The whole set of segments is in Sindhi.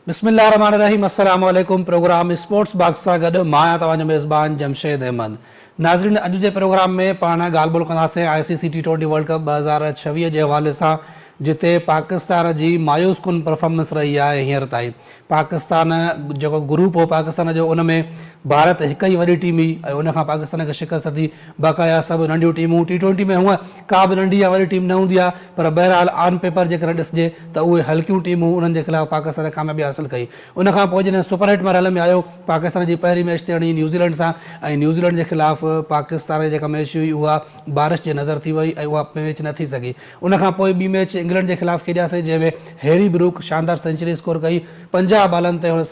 بسم الله الرحمٰن الرحيم السلام عليڪم پروگرام اسپورٽس باڪس سان گڏ مان آهيان توهان جو ميزبان جمشيد احمد ناظرين اڄ جي پروگرام ۾ پاڻ ڳالهه ٻولهه ڪنداسين I C C T twenty world cup 2026 جي حوالي سان جتي پاڪستان جي مايوس ڪن پرفارمنس رهي آهي هينئر تائين پاڪستان جيڪو گروپ هو پاڪستان جو ان ۾ ڀارت هڪ ئي وڏي ٽيم هئي ۽ ان کان پاڪستان کي شڪست ٿي بقايا سڀ ننڍيون ٽيمون ٽي ٽوئنٽي ۾ هونء ڪا به ننڍي يا وڏي ٽيم نه هوندي آهي پر بهرحال آن پيپر جيڪڏهن ڏسجي ته اهي هلڪيون ٽيمون انهن جي خلاف پاڪستان ڪاميابي حاصل ڪئي ان کان پوء جڏهن سپر هٽ مرحلي ۾ آيو پاڪستان جي پهرين ميچ ٿيڻي نيوزيلينڊ سان ۽ نيوزيلينڊ جي خلاف پاڪستان جي جيڪا ميچ هئي اها بارش جي نظر ٿي وئي ۽ اها ميچ نه ٿي سگهي ان کان پوء ٻي ميچ انگلينڊ جي خلاف کيڏياسين جنهن ۾ هيري بروڪ شاندار سينچري اسڪور ڪئي، 50 بالن تي هن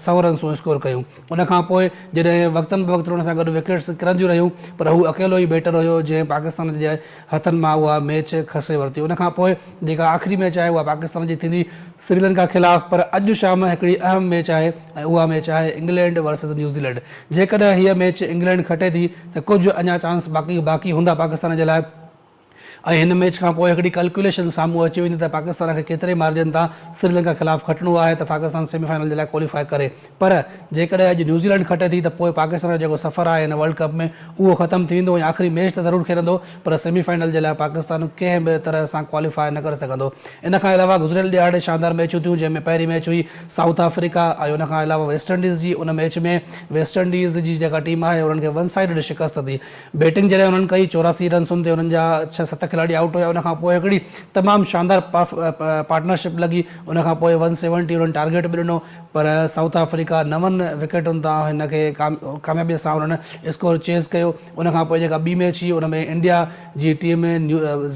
سئو رنسون اسڪور ڪيون. ان کان پوء جڏهن وقتن بوقت ان سان گڏ وڪيٽس ڪرنديون رهيون پر هو اڪيلو ئي بيٽر هيو جنهن پاڪستان جي هٿن مان اها ميچ کسي ورتي. ان کان پوء جيڪا آخري ميچ آهي اها پاڪستان جي ٿيندي سريلنڪا خلاف پر اڄ شام هڪڙي اهم ميچ آهي ۽ اها ميچ آهي انگلينڊ ورسز نيوزيلينڊ جيڪڏهن هيء ميچ انگلينڊ کٽي ٿي ته ڪجهه اڃا چانس باقي هوندا پاڪستان جي لاء. ۽ هن ميچ کان پوء هڪڙي ڪلڪيوليشن سامهون اچي ويندي ته پاڪستان کي ڪيتري مارجن تان سريلنڪا خلاف کٽڻو آهي ته پاڪستان سيمي فائنل جي لاء ڪواليفاء ڪري پر جيڪڏهن اڄ نيوزيلينڊ کٽي ٿي ته پوء پاڪستان جو جيڪو سفر آهي هن ورلڊ ڪپ ۾ اهو ختم ٿي ويندو ۽ آخري ميچ ته ضرور کيڏندو پر سيمي فائنل جي لاء پاڪستان ڪنهن به طرح سان ڪواليفاء نه ڪري سگهندو. ان کان علاوه گذريل ڏهاڙي شاندار ميچون ٿيون جنهن ۾ پهرين ميچ هئي سائوٿ آفريڪا ۽ ان کان علاوه ويسٽ انڊيز جي ان ميچ ۾ ويسٽ انڊيز جي جيڪا ٽيم آهي انهن کي ون سائيڊڊ شڪست ٿي. بيٽنگ جڏهن انهن ڪئي 84 رنسن تي انهن جا ڇهه ست کلاڙي آئوٽ هيا ان کان پوء هڪڙي تمام شاندار پارٽنرشپ لڳي ان کان پوء ون سيونٽي انهن ٽارگيٽ به ڏنو پر سائوٿ آفريڪا نون وڪيٽن تان هن کي ڪاميابي سان انهن اسڪور چيز ڪيو ان کان پوء جيڪا ٻي ميچ هئي ان ۾ انڊيا جي ٽيم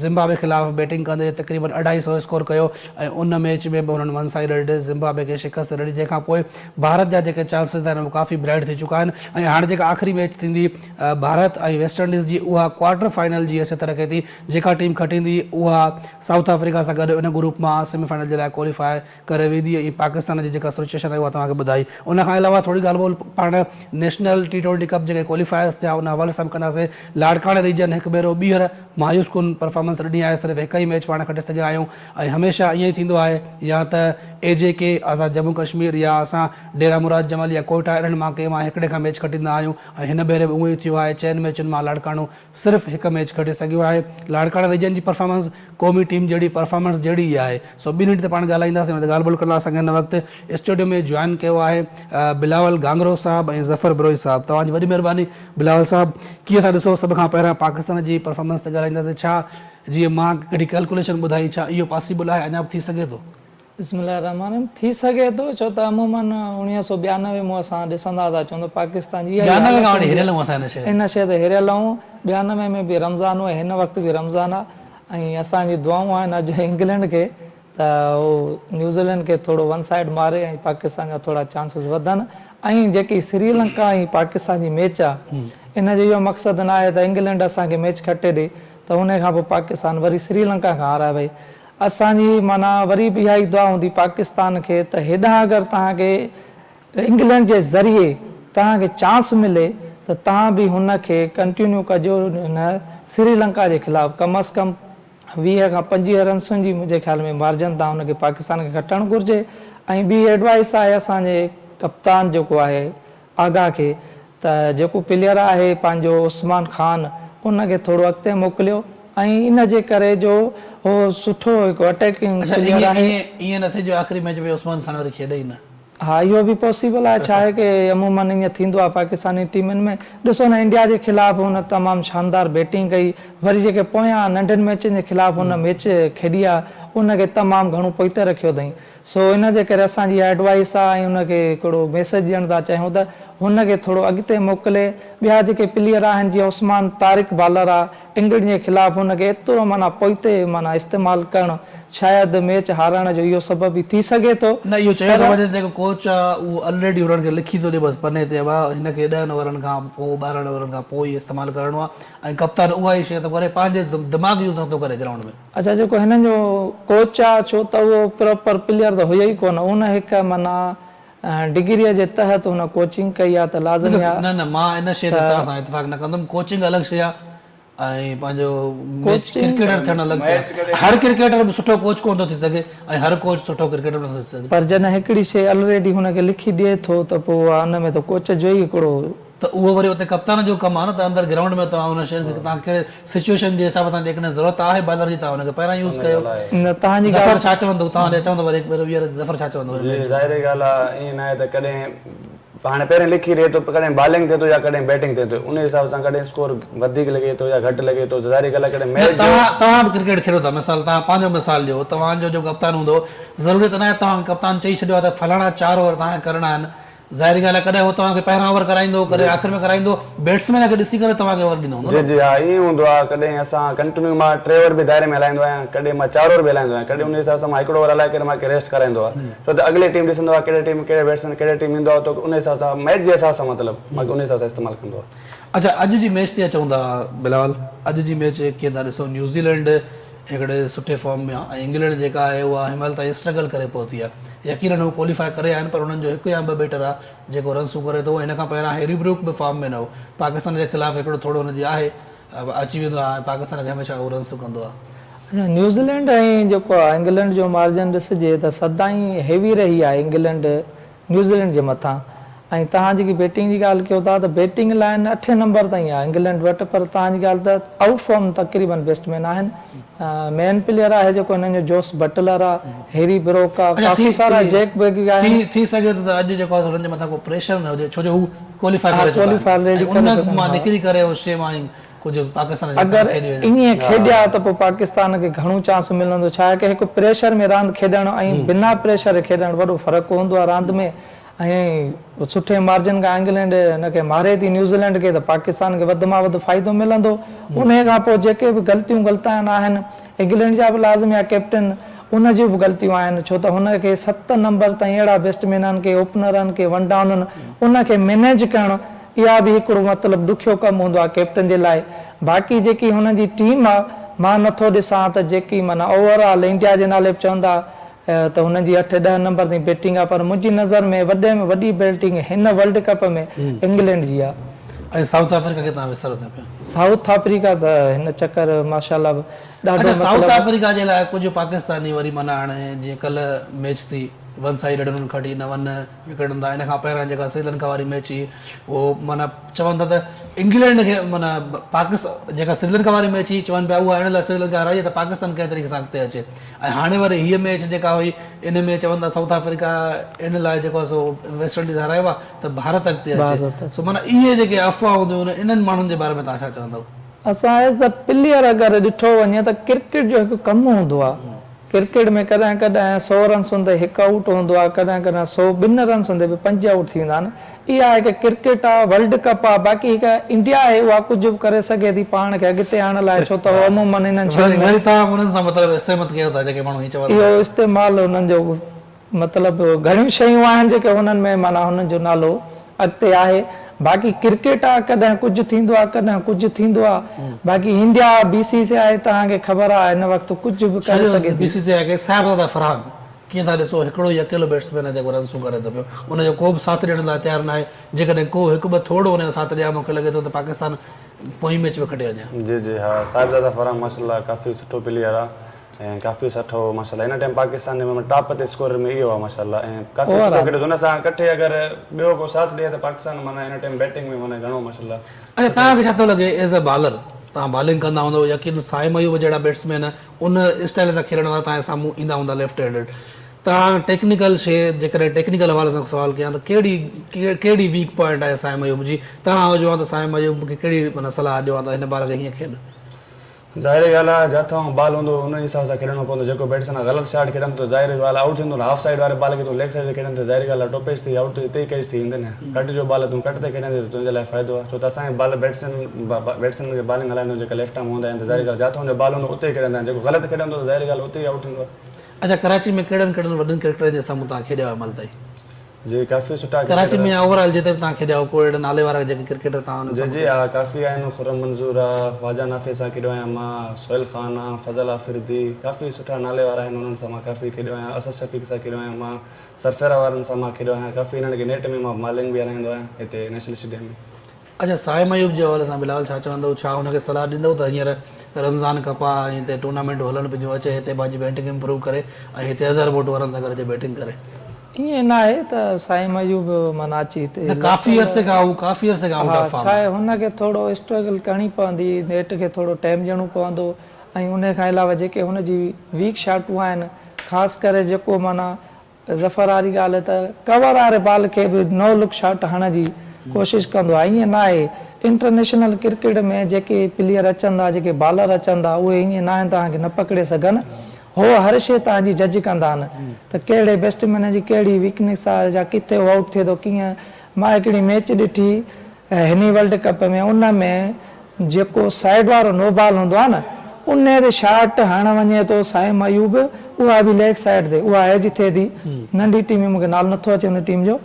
زمبابوي خلاف بيٽنگ ڪندي تقريبن اڍائي سئو اسڪور ڪيو ۽ ان ميچ ۾ به انهن ون سائيڊڊ زمبابوي کي شڪست ڏني جنهن کان پوء ڀارت جا جيڪي چانسز آهن اهي ڪافي برائٽ ٿي چڪا آهن ۽ هاڻي جيڪا آخري ميچ ٿيندي ڀارت ۽ ويسٽ انڊيز جي اها ڪوارٽر فائنل جي حيثيت رکي ٿي، جيڪا ٽيم کٽيندي اها سائوٿ آفريڪا سان گڏ ان گروپ مان سيمي فائنل جي لاء ڪواليفاء ڪري ويندي ۽ پاڪستان جي جيڪا سچوئيشن آهي اها توهان کي ٻڌائي. ان کان علاوه ٿوري ڳالهه ٻولهه پاڻ نيشنل ٽي ٽوئنٽي ڪپ جيڪي ڪواليفائرز ٿيا ان حوالي سان به ڪنداسين. لاڙڪاڻي ريجن هڪ ڀيرو ٻيهر مايوس ڪن پرفارمنس ڏني آهي صرف هڪ ئي ميچ پاڻ کٽي سگهيا آهيون ۽ هميشه ائين ئي ٿيندو آهي يا ته اي جي ڪي آزاد ڄمون ڪشمير يا اسان ڊيرا مراد جمال يا ڪوئٽا انهن مان ڪنهن مان هڪڙي کان ميچ کٽيندا آهيون ۽ هن ڀيري به اهو ئي ٿيو آهي، چئن ميچن مان لاڙڪاڻو صرف هڪ ميچ کٽي سگهيو آهي، لاڙڪاڻي ريجن جي پرفارمنس قومي ٽيم جهڙي پرفارمنس جهڙي ئي آهي، سو ٻنهي تي پاڻ ڳالهائينداسين ان تي ڳالهه ٻولهه ڪندا اسان کي هن وقت اسٽوڊيو ۾ جوائن ڪيو آهي بلاول گانگرو صاحب ۽ ظفر بروهي صاحب توهان جي وڏي مهرباني بلاول صاحب ڪيئن ٿا ڏسو سڀ کان پهريان پاڪستان جي پرفارمنس تي ڳالهائينداسين ڇا جيئن مان هڪڙي ڪيلڪوليشن ٻڌائي ڇا اهو پاسيبل آهي اڃا به ٿي سگهي ٿو؟ بسم الله الرحمٰن الرحيم ٿي سگهي ٿو ڇو ته عموماً 1992 مون اسان ڏسندا ٿا اچون ته پاڪستان جي اها ئي 92 کان حالت وٺي هوندي هريل آهيون اسان هن شيء ان شيء تي هريل آهيون 92 ۾ به رمضان هو ۽ هن وقت به رمضان آهي ۽ اسان جي دعائون آهن اڄ انگلينڊ کي ته هو نيوزيلينڊ کي ٿورو ون سائيڊ ماري ۽ پاڪستان جا ٿورا چانسز وڌن ۽ جيڪي سريلنڪا ۽ پاڪستان جي ميچ آهي ان جو اهو مقصد نه آهي ته انگلينڊ اسان کي ميچ کٽي ڏي ته ان کان پوء پاڪستان وري سريلنڪا کان هارائي وئي اسان جي معنيٰ وري به اها ئي دعا هوندي پاڪستان کي ته هيڏانهن اگر توهان کي انگلينڊ جي ذريعي توهان کي چانس ملي ته توهان به هن کي ڪنٽينيو ڪجو هن سري لنڪا جي خلاف ڪم از ڪم 20 کان 25 رنسن جي منهنجي خيال ۾ مارجن تان هن کي پاڪستان کي کٽڻ گهرجي ۽ ٻي ايڊوائس آهي اسان جي ڪپتان جيڪو آهي آغا کي ته جيڪو پليئر آهي پنهنجو عثمان خان ان کي ٿورو اڳتي موڪليو ۽ ان جي ڪري جو هو سٺو هڪ اٽيڪنگ اڇا پليئر ائين آهي. ائين ائين نه ٿئي جو آخري ميچ ۾ عثمان خان وري کيڏي ئي نه. ها اهو به پاسيبل آهي ڇا آهي ڪي عمومن ائين ٿيندو آهي پاڪستاني ٽيمن ۾ ڏسو نه انڊيا جي خلاف هن تمام شاندار بيٽنگ ڪئي وري جيڪي پويان ننڍن ميچن جي خلاف هن ميچ کيڏي آهي ان کي تمام گهڻو پوئتي رکيو اٿئين سو ان جي ڪري اسان جي اها ايڊوائس آ ۽ ان کي هڪڙو ميسيج ڏيڻ ٿا چاهيون ته هن کي ٿورو اڳتي موڪلي ٻيا جيڪي پليئر آهن جيئن عثمان طارق بالر آ انگلينڊ جي خلاف هن کي ايترو معنيٰ پوئتي معنيٰ استعمال ڪرڻ شايد ميچ هارائڻ جو اهو سبب به ٿي سگهي ٿو نه اهو چيو پر ٿو وڃي ته جيڪو ڪوچ آ اهو الريڊي انهن کي لکي ٿو ڏي بس پني تي ابا هن کي ڏهن اوورن کان پوء ٻارهن اوورن کان پوء ئي استعمال ڪرڻو آ ۽ ڪپتان اها ئي شيء ٿو ڪري پنهنجي دماغ يوز نٿو ڪري گرائونڊ ۾. اڇا جيڪو هنن جو ڪوچ آ ڇو ته اهو پراپر پليئر ته هيو ئي ڪونه ان هڪ معنيٰ ڊگريء جي تحت هن ڪوچنگ ڪئي آ ته لازمي آ نه نه مان ان شيء تي ته توهان سان اتفاق نه ڪندم ڪوچنگ الڳ شيء آ ۽ پنهنجو ميچ ڪرڪيٽر ٿيڻ الڳ ٿيا. هر ڪرڪيٽر به سٺو ڪوچ ڪونه ٿو ٿي سگهي ۽ هر ڪوچ سٺو ڪرڪيٽر به نٿو ٿي سگهي. پر جڏهن هڪڙي شيء الريڊي هن کي لکي ڏئي ٿو ته پوء اها ان ۾ ته ڪوچ جو ئي هڪڙو. ته اهو وري اتي ڪپتان جو ڪم آهي نه ته اندر گرائونڊ ۾ توهان ان شين کي توهان ڪهڙي سچوئيشن جي حساب سان جيڪڏهن ضرورت آهي بالر جي توهان ان کي پهريان يوز ڪيو. نه توهان جي ظفر ڇا چوندو توهان ڏي چوندو وري هڪ ڀيرو ٻيهر ظفر ڇا چوندو هن جي ظاهري ڳالهه آهي ائين ناهي ته ڪڏهن هاڻي پهرين لکي ڏئي ٿو ڪڏهن بالنگ ٿئي ٿو يا ڪڏهن بيٽنگ ٿئي ٿو ان حساب سان ڪڏهن اسڪور وڌيڪ لڳي ٿو يا گهٽ لڳي ٿو ظاهري ڳالهه آهي ڪڏهن ميچ جو توهان به ڪرڪيٽ کيڏو ٿا مثال توهان پنهنجو مثال ڏيو توهان جو جو ڪپتان هوندو ضروري ته ناهي توهان کي ڪپتان چئي ڇڏيو آهي ته فلاڻا چار اوور توهان کي ڪرڻا آهن ظاهري ڳالهه آهي ڪڏهن هو توهان کي پهريان اوور ڪرائيندو ڪڏهن آخر ۾ ڪرائيندو بيٽسمين کي ڏسي ڪري توهان کي اوور ڏيندو هوندو جي جي ها ائين هوندو آهي ڪڏهن اسان ڪنٽينيو مان ٽي اوور به دائري ۾ هلائيندو آهيان ڪڏهن مان چار اوور به هلائيندو آهيان ڪڏهن ان حساب سان مان هڪڙو اوور هلائي ڪري مان کي ريسٽ ڪرائيندو آهي ڇو ته اڳلي ٽيم ڏسندو آهي ڪهڙي ٽيم ڪهڙي بيٽسمين ڪهڙي ٽيم ايندو آهي ته ان حساب سان ميچ جي حساب سان مطلب مان کي ان حساب سان استعمال ڪندو آهي. اڇا اڄ جي ميچ تي اچون ٿا بلاول اڄ جي ميچ ڪيئن ٿا ڏسو نيوزيلينڊ هڪڙي سٺي فارم ۾ آهي ۽ انگلينڊ جيڪا آهي اها هن مهل تائين اسٽرگل ڪري پهتي آهي يقينن هو ڪواليفاء ڪري آيا آهن پر انهن جو هڪ يا ٻه بيٽر آهي جيڪو رنسون ڪري ٿو هن کان پهريان هيري بروڪ به فارم ۾ نه هو پاڪستان جي خلاف هڪڙو ٿورو هن جي آهي اچي ويندو آهي ۽ پاڪستان کي هميشه هو رنسون ڪندو آهي. اڇا نيوزيلينڊ ۽ جيڪو آهي انگلينڊ جو مارجن ڏسجي ته سدائين هيوي رهي آهي انگلينڊ نيوزيلينڊ جي مٿان ۽ توهان جيڪي بيٽنگ جي ڳالهه ڪيو ٿا ته بيٽنگ لائن اٺين نمبر تائين آهي انگلينڊ وٽ پر توهان جي ڳالهه ته آئوٽ فارم تقريبن بيٽسمين آهن مين پليئر آهي جيڪو هنن جو جوس بٽلر آهي هيري بروڪ آهي ڪافي سارا جيڪ بيگ آهن. ٿي سگهي ٿو ته اڄ جيڪو آهي سو هنن جي مٿان ڪو پريشر نه هجي ڇو جو هو ڪواليفائي ڪري چڪا آهن ۽ ان مان نڪري ڪري اهو شيء مان ڪجهه پاڪستان جي اگر ائين کيڏيا ته پوء پاڪستان کي گهڻو چانس ملندو ڇا آهي ڪه هڪ پريشر ۾ راند کيڏڻ ۽ بنا پريشر جي کيڏڻ وڏو فرق هوندو آهي راند ۾ ۽ سٺي مارجن کان انگلينڊ هن کي ماري ٿي نيوزيلينڊ کي ته پاڪستان کي وڌ مان وڌ فائدو ملندو انهي کان پوء جيڪي به غلطيون غلطاين آهن انگلينڊ جا به لازمي آهي ڪيپٽن ان جون به غلطيون آهن ڇو ته هن کي ست نمبر تائين اهڙا بيٽسمين آهن ڪي اوپنر آهن ڪي ون ڊائون آهن ان کي مينيج ڪرڻ اها به هڪڙو مطلب ڏکيو ڪم هوندو آهي ڪيپٽن جي لاء. باقي جيڪي هنن جي ٽيم آ مان نٿو ڏسان ته جيڪي معنيٰ اوور آل انڊيا جي نالي به چوندا ته هنن جي اٺ ڏهه نمبر تائين بيٽنگ آ پر منهنجي نظر ۾ وڏي ۾ وڏي بيٽنگ هن ورلڊ ڪپ ۾ انگلينڊ جي آ. ۽ سائوٿ آفريڪا کي توهان وساريو ٿا پيا. سائوٿ آفريڪا ته هن چڪر ماشاء الله ڏاڍو اڇا سائوٿ مطلب. آفريڪا جي لاء ڪجهه پاڪستاني وري معنيٰ هاڻي جيئن ڪلهه ميچ ٿي ون سائيڊڊ انهن کٽي نون وڪيٽن تان ان کان پهريان جيڪا سريلنڪا واري ميچ هئي اهو معنيٰ چون ٿا ته انگلينڊ کي معنيٰ پاڪستان جيڪا سريلنڪا واري ميچ هئي چون پيا اها ان لاء سريلنڪا هارائي ته پاڪستان ڪنهن طريقي سان اڳتي اچي ۽ هاڻي وري هيء ميچ جيڪا هئي ان ۾ چون ٿا سائوٿ آفريڪا ان لاء جيڪو آهي سو ويسٽ انڊيز هارايو آهي ته ڀارت اڳتي اچي سو معنيٰ اهي جيڪي افواهه هونديون آهن انهن ماڻهن جي باري ۾ توهان ڇا چوندؤ؟ اسان ايز the player اگر ڏٺو وڃي ته ڪرڪيٽ جو هڪ ڪم هوندو آهي ڪرڪيٽ ۾ ڪڏهن ڪڏهن سو رنسن تي هڪ آئوٽ هوندو آهي، ڪڏهن ڪڏهن سو ٻن رنسن تي به پنج آئوٽ ٿي ويندا آهن. اها هڪ ڪرڪيٽ آهي، ورلڊ ڪپ آهي، باقي هڪ انڊيا آهي اها ڪجهه به ڪري سگهي ٿي پاڻ کي اڳتي آڻڻ لاء ڇو ته هو عمومن انهن شين ۾. وري توهان انهن سان مطلب سهمت ڪيو ٿا جيڪي ماڻهو هي چون ٿا. اهو استعمال انهن جو مطلب گهڻيون شيون آهن جيڪي انهن ۾ معنيٰ هنن جو نالو اڳتي آهي باقي ڪرڪيٽ آ ڪڏهن ڪجهه ٿيندو آ ڪڏهن ڪجهه ٿيندو آ باقي انڊيا بي سي سي آء توهان کي خبر آ هن وقت ڪجهه به ڪري سگهي ٿي. بي سي سي آء کي صاحبزاده فرحان ڪيئن ٿا ڏسو هڪڙو ئي اڪيلو بيٽسمين آ جيڪو رنسون ڪري ٿو پيو ان جو ڪو به ساٿ ڏيڻ لاء تيار ناهي جيڪڏهن ڪو هڪ ٻه ٿورڙو ان جو ساٿ ڏي ها مونکي لڳي ٿو ته پاڪستان پوئين ميچ به کٽي وڃي ها. جي جي ها صاحبزاده فرحان ماشاءالله ڪافي سٺو پليئر آ ۽ ڪافي سٺو ماشاءالله هن ٽائيم پاڪستان جي ۾ ٽاپ تي اسڪورر ۾ اهو آ ماشاءالله ۽ ڪافي سٺو کيڏي ٿو ان سان ڪٺي اگر ٻيو ڪو ساٿ ڏي ته پاڪستان معنيٰ هن ٽائيم بيٽنگ ۾ معنيٰ گهڻو ماشاءالله. اڇا توهان کي ڇا ٿو لڳي ايز اي بالر توهان بالنگ ڪندا هوندؤ يقينن صائم ايوب جهڙا بيٽسمين ان اسٽائل سان کيڏڻ وارا توهان جي سامهون ايندا هوندا ليفٽ هينڊڊ توهان ٽيڪنيڪل شي جيڪڏهن ٽيڪنيڪل حوالي سان سوال ڪيان ته ڪهڙي ڪهڙي ويڪ پوائنٽ آهي صائم ايوب جي توهان هجو ها ته صائم ايوب کي ڪهڙي معنيٰ صلاح ڏيو ها ته هن بال کي هيئن کيڏ. ظاهري ڳالهه آهي جاٿان بال هوندو ان حساب سان کيڏڻو پوندو جيڪو بيٽسمين غلط شاٽ کيڏندو ته ظاهري ڳالهه آهي آئوٽ ٿيندو نه هاف سائيڊ واري بال کي تون ليگ سائيڊ تي کيڏندين ته ظاهري ڳالهه آهي ٽوپيج ٿي آئوٽ ٿي اتي ئي ڪيچ ٿي ويندين نه ڪٽ جو بال تون ڪٽ تي کيڏندين ته تنهنجي لاء فائدو آهي ڇو ته اسان کي بال بيٽسمين بيٽسمين کي بالنگ هلائيندو جيڪا ليفٽ آرم هوندا آهن ته ظاهري ڳالهه جاٿان جو بال هوندو اتي ئي کيڏندا آهن جيڪو غلط کيڏندو ته ظاهري ڳالهه اتي ئي آئوٽ ٿيندو آهي. اڇا ڪراچي ۾ ڪهڙن ڪهڙن وڏن ڪرڪيٽرن جي سامهون توهان کيڏيا آهيو مهل تائين؟ جي ڪافي سٺا ڪراچي ۾ يا اوور آل جتي به توهان کيڏيا هو ڪو اهڙا نالي وارا جيڪي ڪرڪيٽر توهان انهن جي سان جي ها ڪافي آهن خرم منظور آ خواجه نافع سان کيڏيو آهيان مان سهيل خان آ فضل آفريدي ڪافي سٺا نالي وارا آهن انهن سان مان ڪافي کيڏيو آهيان اسد شفيق سان کيڏيو آهيان مان سرفيرا وارن سان مان کيڏيو آهيان ڪافي انهن کي نيٽ ۾ مان بالنگ به هلائيندو آهيان هتي نيشنل اسٽيڊيم ۾. اڇا صائم ايوب جي حوالي سان بلاول ڇا چوندؤ ڇا هن کي صلاح ڏيندؤ ته هينئر رمضان ڪپ آ ۽ هتي ٽورنامينٽون هلن پيون اچي هتي پنهنجي بيٽنگ امپروو ڪري ۽ هتي اظهر بوٽ وارن سان گڏ اچي بيٽنگ ڪري. ائين ناهي ته صائم ايوب معنيٰ اچي هتي نه ڪافي عرصي کان هو ڪافي عرصي کان آئوٽ ها آف فارم ڇا آهي. آهي هن کي ٿورو اسٽرگل ڪرڻي پوندي نيٽ کي ٿورو ٽائيم ڏيڻو پوندو ۽ انهي کان علاوه جيڪي هن جي ويڪ شاٽون آهن خاص ڪري جيڪو معنيٰ ظفر واري ڳالهه ته ڪور واري بال کي به نو لڪ شاٽ هڻڻ جي ڪوشش ڪندو آهي ائين ناهي انٽرنيشنل ڪرڪيٽ ۾ جيڪي پليئر اچن ٿا جيڪي بالر اچن ٿا اهي ائين ناهن توهان کي نه پڪڙي سگهن هو هر شي توهان جي جج ڪندا آهن ته ڪهڙي بيسٽمين جي ڪهڙي ويڪنيس آهي يا ڪٿي هو آئوٽ ٿئي ٿو ڪيئن مان هڪڙي ميچ ڏٺي هن ئي ورلڊ ڪپ ۾ ان ۾ جيڪو سائيڊ وارو نو بال هوندو آهي نه انهي تي شاٽ هڻڻ وڃي ٿو صائم ايوب اها به ليگ سائيڊ تي اها ايج ٿئي ٿي ننڍي ٽيم مونکي نالو نٿو اچي ان ٽيم جو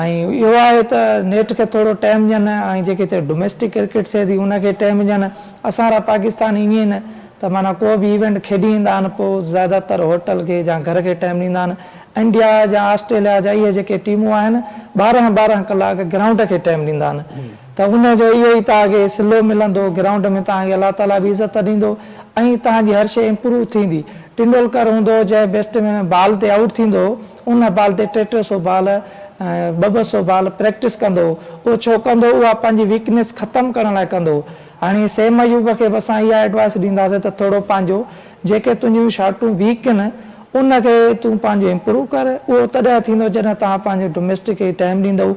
۽ اهو آهي ته نيٽ کي ٿورو ٽائيم ڏين ۽ جيڪي هتي ڊوميسٽڪ ڪرڪيٽ ٿئي ٿي ان کي ٽائيم ڏين اسان را پاڪستاني ائين نه ته معنيٰ ڪو به ايونٽ کيڏي ايندا آهن پوء زياده تر هوٽل کي يا گهر کي ٽائيم ڏيندا آهن انڊيا يا آسٽريليا جا اهي جيڪي ٽيمون آهن ٻارهن ٻارهن ڪلاڪ گرائونڊ کي ٽائيم ڏيندا آهن ته ان جو اهو ئي توهان کي صلو ملندو گرائونڊ ۾ توهان کي الله تعالي به عزت ڏيندو ۽ توهان جي هر شيء امپروو ٿيندي ٽنڊولڪر هوندو هو جنهن بيسٽمين بال تي آئوٽ ٿيندو هو ان بال تي ٽي ٽي سو بال ٻه ٻه سو بال پريڪٽس ڪندو هو اهو ڇو ڪندو هو اها پنهنجي ويڪنيس ختم ڪرڻ لاء ڪندو هو هاڻي سيم ايوب کي به اسان اها ايڊوائس ڏينداسين ته ٿورو پنهنجو جيڪي تنهنجون شاٽون ويڪ آهن ان کي تون پنهنجو امپروو ڪر اهو تڏهن ٿيندو جڏهن توهان پنهنجو ڊوميسٽڪ کي ٽائيم ڏيندؤ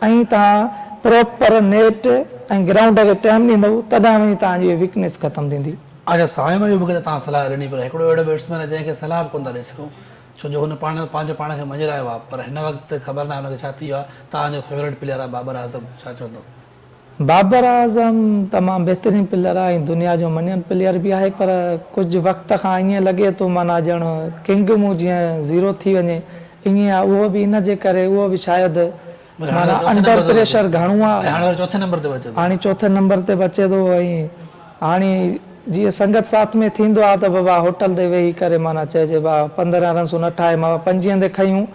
۽ توهان پراپر نيٽ ۽ گرائونڊ کي ٽائيم ڏيندؤ تڏهن وڃي توهان جي اهي ويڪنيس ختم ٿيندي. اچا صائم ايوب کي ته توهان صلاح ڏني پر هڪڙو اهڙو بيٽسمين آهي جنهن کي صلاح به ڪونه ٿا ڏئي سگهون ڇو جو هن پاڻ پنهنجو پاڻ کي مڃرايو آهي پر هن وقت خبر ناهي هن کي ڇا ٿي ويو آهي توهان جو فيورٽ پليئر آهي بابر اعظم ڇا چوندؤ. بابر اعظم تمام بهترين پليئر آهي ۽ دنيا جو مڃيل پليئر به آهي پر ڪجهه وقت کان ائين لڳي ٿو معنيٰ ڄڻ ڪنگ مون جيئن زيرو ٿي وڃي ائين آهي اهو به ان جي ڪري اهو به شايد معنيٰ انڊر پريشر گهڻو آهي هاڻي چوٿين نمبر تي به اچي ٿو ۽ هاڻي جيئن سنگت ساٿ ۾ ٿيندو آ ته بابا هوٽل تي ويهي ڪري معنيٰ چئجي با پندرهن رنسون نه ٺاهي مان پنجيهن تي کنيون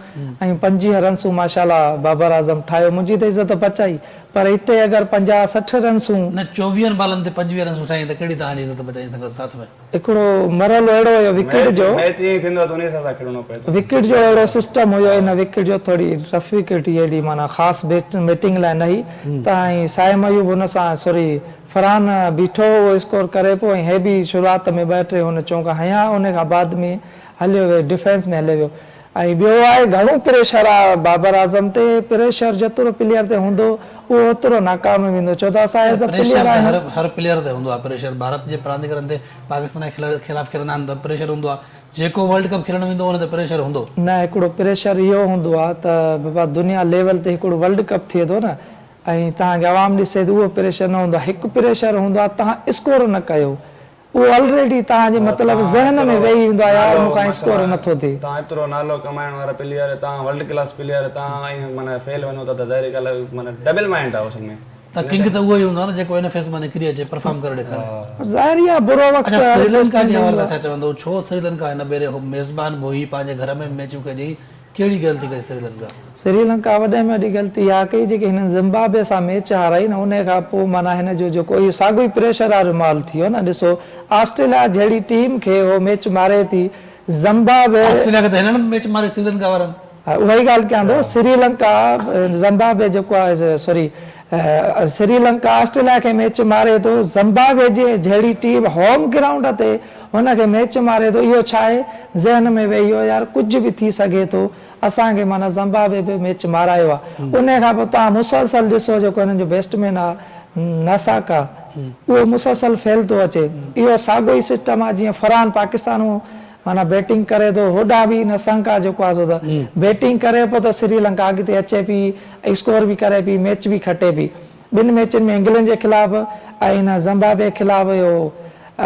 ۽ پنجيهه رنسون ماشاءالله بابر اعظم ٺاهيو منهنجي ته عزت بچائي پر هتي اگر پنجاهه 60 رنسون. نه چوويهن بالن تي پنجويهه رنسون ٺاهين ته ڪهڙي توهان جي عزت بچائي سنگت ساٿ ۾. هڪڙو مرحلو اهڙو هيو وڪيٽ جو. ميچ ائين ئي ٿيندو آ ته انهي حساب سان کيڏڻو پئي ٿو. وڪيٽ جو اهڙو سسٽم هيو ان وڪيٽ جو ٿوري رف وڪيٽ هئي ايڏي معنيٰ خاص بيٽنگ لاء نه هئي ته ۽ صائم ايوب هن سان سوري فرحان بيٺو هو اهو اسڪور ڪري پيو ۽ هي به شروعات ۾ ٻه ٽي هن چونڪا هنيا ان کان بعد ۾ هليو ويو ڊفينس ۾ هليو ويو ۽ ٻيو آهي گهڻو پريشر آ بابر اعظم تي پريشر جيترو پليئر تي هوندو اهو اوترو ناڪام ويندو ڇو ته اسان ايز ا پريشر پليئر ته آهيون. هر هر پليئر تي هوندو آ پريشر ڀارت جي رانديگرن تي پاڪستان جي خلاف کيڏندا آهن ته پريشر هوندو آ جيڪو ورلڊ ڪپ کيڏڻ ويندو ان تي پريشر هوندو. نه هڪڙو پريشر اهو هوندو آ ته بابا دنيا ليول تي هڪڙو ورلڊ ڪپ ٿئي ٿو نه ۽ توهان کي عوام ڏسي ٿي اهو پريشر نه هوندو آهي هڪ پريشر هوندو آهي توهان اسڪور نه ڪيو اهو الريڊي توهان جي مطلب توهان ذهن ۾ ايترو ويهي ويندو آهي يار نالو مون کان اسڪور ماشاءالله نه ٿو ٿئي. توهان ايترو نالو ڪمائڻ وارا پليئر توهان ورلڊ ڪلاس پليئر توهان ائين معنيٰ فيل وڃو ٿا ته ظاهري ڳالهه آهي معنيٰ ڊبل مائنڊ آهي اصل ۾ ته ڪنگ ته اهو ئي هوندو آهي نه جيڪو ان فيز مان نڪري اچي پرفارم ڪري ڏيکاري. ظاهري آهي برو وقت اڇا هر سريلنڪا ٽيسٽ جي ۾ حوالي ايندو سان آهي. ڇا چوندو ڇو سريلنڪا هن ڀيري ميزبان به هئي پنهنجي گهر ۾ به ميچون کيڏي ڪهڙي غلطي ڪئي سريلنڪا؟ سريلنڪا وڏي ۾ وڏي غلطي اها ڪئي جيڪي هنن زمبابوي سان ميچ هارائي نه انهي کان پوء معنيٰ هن جو جيڪو اهو ساڳيو ئي پريشر وارو ماحول ٿي ويو نه ڏسو آسٽريليا جهڙي ٽيم کي هو ميچ ماري ٿي زمبابوي آسٽريليا کي ته هنن به ميچ ماري سريلنڪا وارن. ها اها ئي ڳالهه ڪيان ٿو سريلنڪا زمبابوي جيڪو آهي سوري سريلنڪا آسٽريليا کي ميچ ماري ٿو زمبابوي جي جهڙي ٽيم هوم گرائونڊ تي هن کي ميچ ماري ٿو اهو ڇا آهي ذهن ۾ ويهي ويو يار ڪجهه به ٿي سگهي ٿو اسان کي معنيٰ زمبابوي به ميچ مارايو آهي انهي کان پوء توهان مسلسل ڏسو جيڪو هنن جو بيسٽمين آهي ناساڪا اهو مسلسل فيل ٿو اچي اهو ساڳو ئي سسٽم آهي جيئن فرحان پاڪستان معنيٰ بيٽنگ ڪري ٿو هوڏانهن به نسانڪا جيڪو آهي سو ته بيٽنگ ڪري پيو ته سري لنڪا اڳتي اچي پئي اسڪور به ڪري پئي ميچ به کٽي پئي ٻن ميچن ۾ انگلينڊ جي خلاف ۽ هن زمبابوي خلاف اهو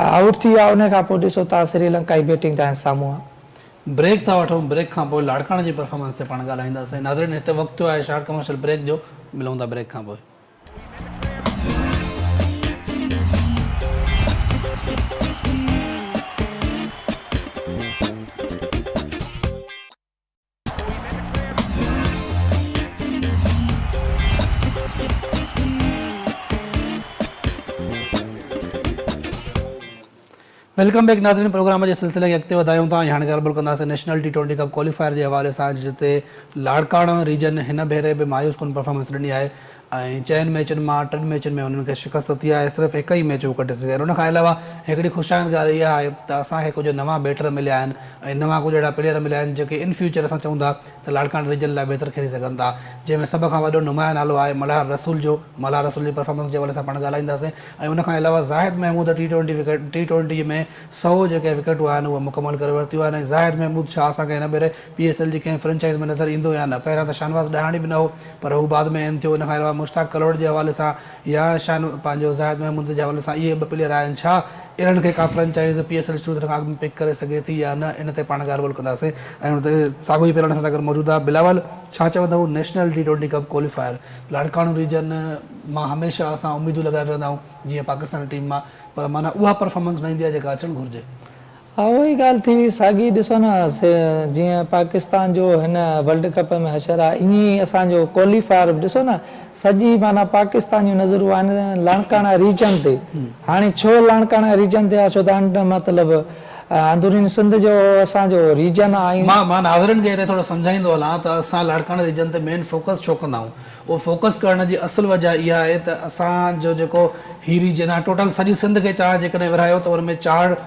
آئوٽ ٿي ويو آهي ان کان پوء ڏسو تان سري لنڪا جي بيٽنگ تان سامهون آهي. بريڪ ٿا وٺون بريڪ کان پوء لاڙڪاڻي جي پرفارمنس تي پاڻ ڳالهائينداسين ناظرين هتي وقت ٿيو آهي شارٽ ڪمرشل بريڪ جو ملون ٿا بريڪ کان پوء. Welcome back ناظرين پروگرام جي سلسلي کي اڳتي وڌايون ٿا ۽ هاڻي ڳالهه ٻولهه ڪنداسين national T twenty cup qualifier جي حوالي سان جتي لاڙڪاڻو ريجن هن ڀيري به مايوس ڪن پرفارمنس ڏني آهي ۽ چئن ميچن مان ٽن ميچن ۾ انهن کي شڪست ٿي آهي صرف هڪ ئي ميچ هو ڪٽي سگهيا آهن ان کان علاوه هڪڙي خوش آئند ڳالهه اها آهي ته اسان کي ڪجهه نوان بيٽر مليا آهن ۽ نوان ڪجهه اهڙا پليئر مليا آهن جيڪي ان فيوچر اسان چئون ٿا ته لاڙڪاڻي ريجن لاء بهتر کيڏي سگهن ٿا جنهن ۾ سڀ کان وڏو نمايان نالو آهي ملهار رسول جو ملهار رسول جي پرفارمنس جي حوالي سان پاڻ ڳالهائينداسين ۽ ان کان علاوه Zahid Mahmood T twenty wicket T twenty ۾ سئو جيڪي وڪيٽون آهن اهي مڪمل ڪري ورتيون آهن ۽ زاهد محمود شاهه اسان کي هن ڀيري پي ايس ايل جي ڪنهن فرنچائز ۾ نظر ايندو يا نه پهريان ته شاهنواز ڏاهاڻي به نه هو پر هو بعد ۾ ان ٿيو ان کان علاوه مشتاق ڪلوڙ جي حوالي سان يا شان پنهنجو زاهد محمود جي حوالي سان اهي ٻه پليئر آهن ڇا انهن کي ڪا فرنچائز پي ايس ايل شروع ٿيڻ کان اڳ ۾ پڪ ڪري سگهي ٿي يا نه ان تي پاڻ ڳالهه ٻولهه ڪنداسين ۽ ان تي ساڳيو ئي پليئر اسان سان گڏ موجود آهي بلاول ڇا چوندؤ national T twenty cup qualifier Larkana region مان هميشه اسان اميدون لڳائي ويهندا آهيون جيئن پاڪستاني ٽيم مان پر معنيٰ اها پرفارمنس نه ايندي آهي جيڪا اچڻ گهرجي. ها اها ئي ڳالهه ٿي وئي ساڳي ڏسو نه جيئن پاڪستان جو هن ورلڊ ڪپ ۾ حشر آهي ائين ئي اسان جو ڪواليفائر به ڏسو نه سڄي معنيٰ پاڪستان جون نظرون آهن لاڙڪاڻا ريجن تي هاڻي ڇو لاڙڪاڻا ريجن تي آهي ڇو ته انڊ مطلب اندروني سنڌ جو اسان جو ريجن آهي. مان ناظرين کي هتي ٿورو سمجهائيندو هلان ته اسان لاڙڪاڻي ريجن تي مين فوڪس ڇو ڪندا آهيون اهو فوڪس ڪرڻ جي اصل وجه اها آهي ته اسان جو جيڪو هي ريجن آهي ٽوٽل سڄي سنڌ کي چاهه جيڪڏهن ورهايو ته ان ۾ چار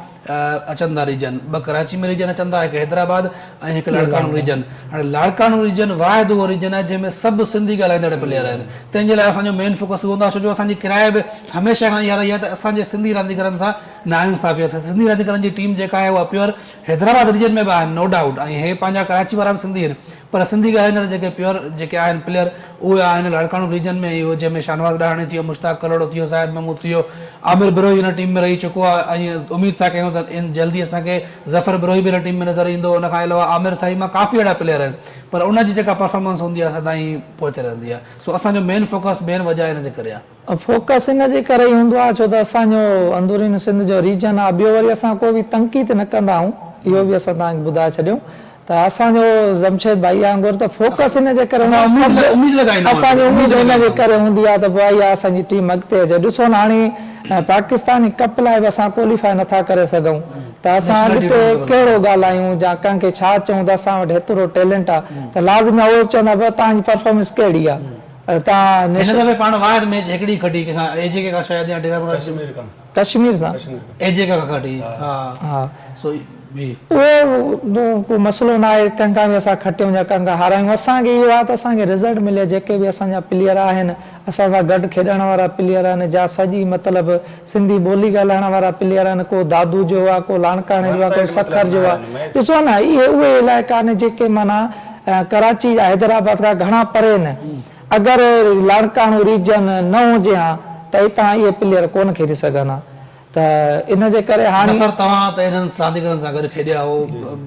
اچن ٿا ريجن ٻه ڪراچي ۾ ريجن اچن ٿا هڪ حيدرآباد ۽ هڪ لاڙڪاڻو ريجن هاڻي لاڙڪاڻو ريجن واحد اهو ريجن آهي جنهن ۾ سڀ سنڌي ڳالهائيندڙ پليئر آهن تنهن جي لاء اسان جو مين فوڪس اهو هوندو آهي ڇو جو اسان جي ڪراء به هميشه کان اها رهي آهي ته اسان جي سنڌي رانديگرن سان ناانصافي آهي سنڌي رانديگرن جي ٽيم جيڪا آهي اها پيور حيدرآباد ريجن ۾ به آهن نو ڊائوٽ ۽ هي پنهنجا ڪراچي وارا به سنڌي آهن پر سنڌي ڳالهائيندڙ جيڪي پيور جيڪي آهن پليئر اهي آهن لاڙڪاڻو ريجن ۾ اهو جنهن ۾ شاهنواز ڏاهاڻي ٿي ويو مشتاق ڪلهوڙو ٿي ويو زاهد محمود ٿي ويو عامر بروهي هن ٽيم ۾ رهي چڪو آهي ۽ اميد ٿا ڪيون ته ان جلدي اسان کي ظفر بروهي به هن ٽيم ۾ نظر ايندو ان کان علاوه عامر ٿهيم ڪافي اهڙا پليئر آهن پر ان جي جيڪا پرفارمنس هوندي آهي سدائين پوئتي رهندي آهي سو اسان جو مين فوڪس مين وجهه ان جي ڪري آهي. فوڪس ان جي ڪري ئي هوندو آهي ڇو ته اسان جو اندروني سنڌ جو ريجن آهي ٻيو وري اسان ڪو به تنقيد نه ڪندا آهيون اهو به اسان توهان کي ٻڌائي ڇڏيون ته اسان جو جمشيد ڀائي وانگر ته فوڪس ان جي ڪري هوندو آهي سڀ اسان جي اميد ان جي ڪري هوندي آهي ته ڀائي اسان جي ٽيم اڳتي اچي ڏسو نه هاڻي پاڪستاني ڪپ لاء به اسان ڪواليفائي نٿا ڪري سگهون ته اسان اڳتي ڪهڙو ڳالهايون يا ڪنهن کي ڇا چئون ته اسان وٽ هيترو ٽيلنٽ آهي ته لازمي آهي اهي به چوندا ڀائي توهان جي پرفارمنس ڪهڙي آهي هن دفعي پاڻ واحد ميچ هڪڙي کٽي ڪنهن کان اي جي ڪي کان شايد يا ڊيرا مراد ڪشمير کان ڪشمير سان اي جي ڪي کان کٽي ها سو جي اهو ڪو مسئلو نه آهي ڪنهن کان به اسان کٽيون يا ڪنهن کان هارايون اسان کي اهو آهي ته اسان کي رزلٽ ملي جيڪي به اسان جا پليئر آهن اسان سان گڏ کيڏڻ وارا پليئر آهن جا سڄي مطلب سنڌي ٻولي ڳالهائڻ وارا پليئر آهن ڪو دادو جو آهي ڪو لاڙڪاڻي جو آهي ڪو سکر جو آهي ڏسو نه اهي اهي علائقا آهن جيڪي معنيٰ ڪراچي يا حيدرآباد کان گهڻا پري نه. اگر لاڙڪاڻو ريجن نه هجي ها ته هتان اهي پليئر ڪونه کيڏي سگهن ها ته ان جي ڪري هاڻي. ظفر توهان ته انهن رانديگرن سان گڏ کيڏيا آهو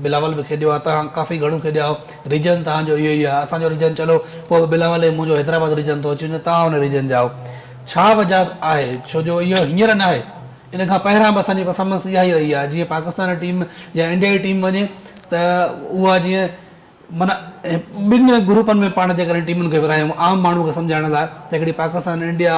بلاول به کيڏيو آهي توهان ڪافي گهڻو کيڏيا آهو ريجن توهان جو اهو ئي آهي اسان جو ريجن چلو پوء به بلاول ۽ منهنجو حيدرآباد ريجن ٿو اچي وڃي توهان ان ريجن جا آهو ڇا وجه آهي ڇو جو اهو هينئر ناهي ان کان پهريان به اسان جي پرفارمنس اها ئي رهي آهي جيئن پاڪستان ٽيم يا انڊيا جي ٽيم وڃي ته اها جيئن معنيٰ ٻن گروپن ۾ پاڻ جيڪڏهن ٽيمن کي ورهايون عام ماڻهو کي سمجهائڻ لاء ته هڪڙي پاڪستان انڊيا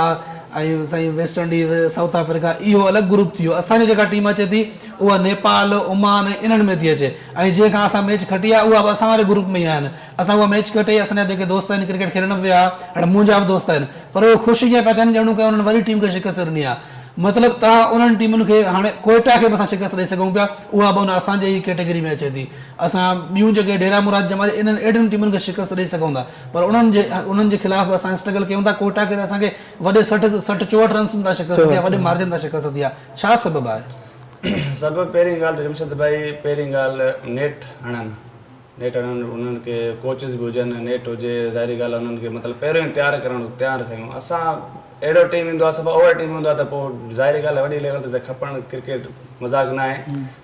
۽ سائين ويسٽ انڊيز سائوٿ آفريڪا اهو الڳ گروپ ٿي ويو اسان جي جيڪا ٽيم اچي ٿي اها نيپال عمان ۽ انهن ۾ ٿي اچي ۽ جنهن کان اسان ميچ کٽي آهي اها به اسان واري گروپ ۾ ئي آهن اسان اها ميچ کٽي اسان جا جيڪي دوست آهن ڪرڪيٽ کيڏڻ به ويا هاڻي منهنجا به دوست آهن پر اهي خوش ائين پيا ٿين ڄڻو ڪي انهن وري ٽيم کي شڪست ڏني آهي مطلب ته انهن ٽيمن کي هاڻي ڪوئيٽا کي به اسان شڪست ڏئي سگهون پيا اها به ان اسان جي ئي ڪيٽيگري ۾ اچي ٿي اسان ٻيون جيڪي ڊيرا مراد جمالي انهن اهڙين ٽيمن کي شڪست ڏئي سگهون ٿا پر انهن جي انهن جي خلاف به اسان اسٽرگل ڪيون ٿا ڪوئيٽا کي ته اسان کي وڏي 60 60 64 رنسن تان شڪست ٿي آهي وڏي مارجن تان شڪست ٿي آهي ڇا سبب آهي؟ سبب پهرين ڳالهه ته جمشيد ڀائي پهرين ڳالهه نيٽ هڻن نيٽ هڻن انهن کي ڪوچز به هجن نيٽ هجي ظاهري ڳالهه انهن کي مطلب پهريون ئي تيار ڪرڻ تيار ڪيون اسان اهڙو ٽيم ايندو آهي صفا اوور ٽيم هوندو آهي ته پوء ظاهري ڳالهه وڏي ليول تي ته کپڻ ڪرڪيٽ مذاق نه آهي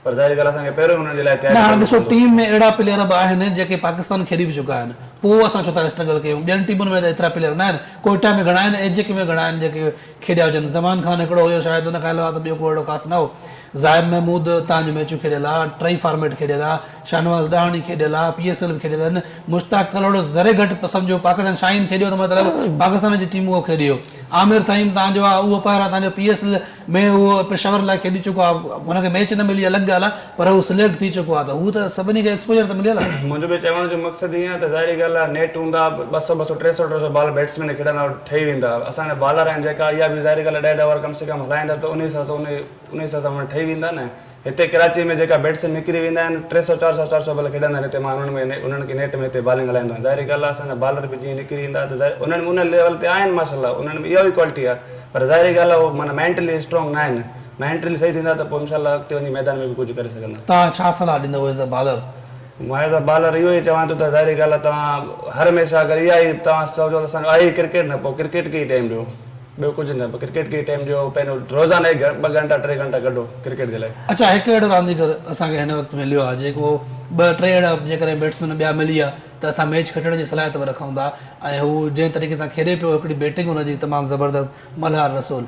پر ظاهري ڳالهه اسان کي پهريون انهن جي لاء تياري نه هاڻي ڪرڻو ڏسو پوندو. ٽيم ۾ اهڙا پليئر به آهن جيڪي پاڪستان کيڏي به چڪا آهن پوء اسان ڇو ٿا اسٽرگل ڪيون ٻين ٽيمن ۾ ته ايترا پليئر نه آهن ڪوئيٽا ۾ گهڻا آهن اي جي ڪي ۾ گهڻا آهن جيڪي کيڏيا هجن زمان خان هڪڙو هيو شايد ان کان علاوه ته ٻيو ڪو اهڙو خاص نه هو زاهد محمود تان جو ميچون کيڏيل آ ٽئي فارميٽ کيڏيل آ شاهنواز ڏاهاڻي کيڏيل آ پي ايس ايل به کيڏيل آهن مشتاق ڪلهوڙو ذري گهٽ سمجهو پاڪستان شاهين کيڏيو ته مطلب پاڪستان جي ٽيم اهو کيڏيو عامر ٿهيم توهان جو آهي اهو پهريان توهان جو پي ايس ايل ۾ اهو پشاور لاء کيڏي چڪو آهي هن کي ميچ نه ملي الڳ ڳالهه آهي پر هو سليڪٽ ٿي چڪو آهي ته هو ته سڀني کي ايڪسپوجر ته مليل آهي. منهنجو به چوڻ جو مقصد ائين آهي ته ظاهري ڳالهه آهي نيٽ هوندا ٻه سو ٻه سو ٽي سو ٽي سو بال بيٽسمين کيڏندا ٺهي ويندا اسان جا بالر آهن جيڪا اها به ظاهري ڳالهه آهي ڏهه ڏهه اوور ڪم سي ڪم هلائيندا ته انهي حساب سان انهي حساب سان ٺهي ويندا نه هتي ڪراچي ۾ جيڪا بيٽسمين نڪري ويندا آهن ٽي سو چار سو چار سو بال کيڏندا آهن هتي مان انهن ۾ انهن کي نيٽ ۾ هتي بالنگ هلائيندو آهيان ظاهري ڳالهه آهي اسان جا بالر به جيئن نڪري ايندا ته ظاهر انهن ۾ ان ليول تي آهن ماشاء الله انهن ۾ اها ئي ڪوالٽي آهي پر ظاهري ڳالهه آهي هو معنيٰ مينٽلي اسٽرانگ نه آهن مينٽلي صحيح ٿيندا ته پوء انشاء الله اڳتي وڃي ميدان ۾ به ڪجهه ڪري سگهندا. توهان ڇا صلاح ڏيندؤ ايز اي بالر؟ مان ايز اي بالر اهو ئي چوان ٿو ته ظاهري ڳالهه آهي توهان هر هميشه اگر اها ئي توهان سوچو ته اسان جو آهي ئي ڪرڪيٽ نه پوء ڪرڪيٽ کي ئي ٽائيم ڏيو. ٻيو ڪجهه نه ڪرڪيٽ کي ٽائيم ڏيو پنهنجو روزانه هڪ ٻه گهنٽا ٽي گهنٽا ڪڍو ڪرڪيٽ جي لاء. اڇا هڪ اهڙو رانديگر اسان کي هن وقت مليو آهي جيڪو ٻه ٽي اهڙا جيڪڏهن بيٽسمين ٻيا ملي ويا ته اسان ميچ کٽڻ جي صلاحيت به رکون ٿا ۽ هو جنهن طريقي سان کيڏي پيو هڪڙي بيٽنگ هن جي تمام زبردست ملهار رسول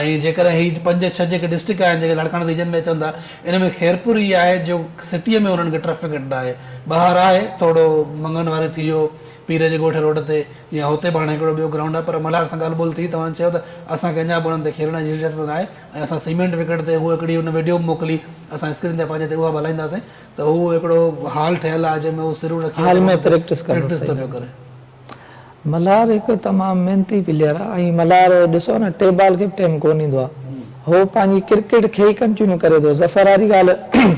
۽ جيڪڏهن هي پنج ڇهه جيڪي ڊسٽرڪٽ آهن جيڪي لاڙڪاڻي ريجن ۾ اچن ٿا ان ۾ خيرپور ئي آهي جو سٽيء ۾ انهن کي ٽرف وڪيٽ ناهي ٻاهر آهي ٿورو مڱن واري ٿي ويو پير جي ڳوٺ روڊ تي يا هتي به هاڻي هڪڙو ٻيو گرائونڊ آهي پر ملهار سان ڳالهه ٻولهه ٿي ته هنن چيو ته اسان کي اڃا به انهن تي کيڏڻ جي اجازت ناهي ۽ اسان سيمينٽ وڪيٽ تي هو هڪڙي هن وڊيو به موڪلي اسان اسڪرين تي پنهنجي تي اها به هلائينداسين ته هو هڪڙو هال ٺهيل آهي جنهن ۾ هو سرون رکي هال ۾ پريڪٽس ڪندو پريڪٽس ٿو پيو ڪري. ملهار هڪ تمام محنتي پليئر آهي ۽ ملهار ڏسو نه ٽي بال کي به ٽيم ڪونه ايندو آهي هو پنهنجي ڪرڪيٽ کي ئي ڪنٽينيو ڪري ٿو ظفر واري ڳالهه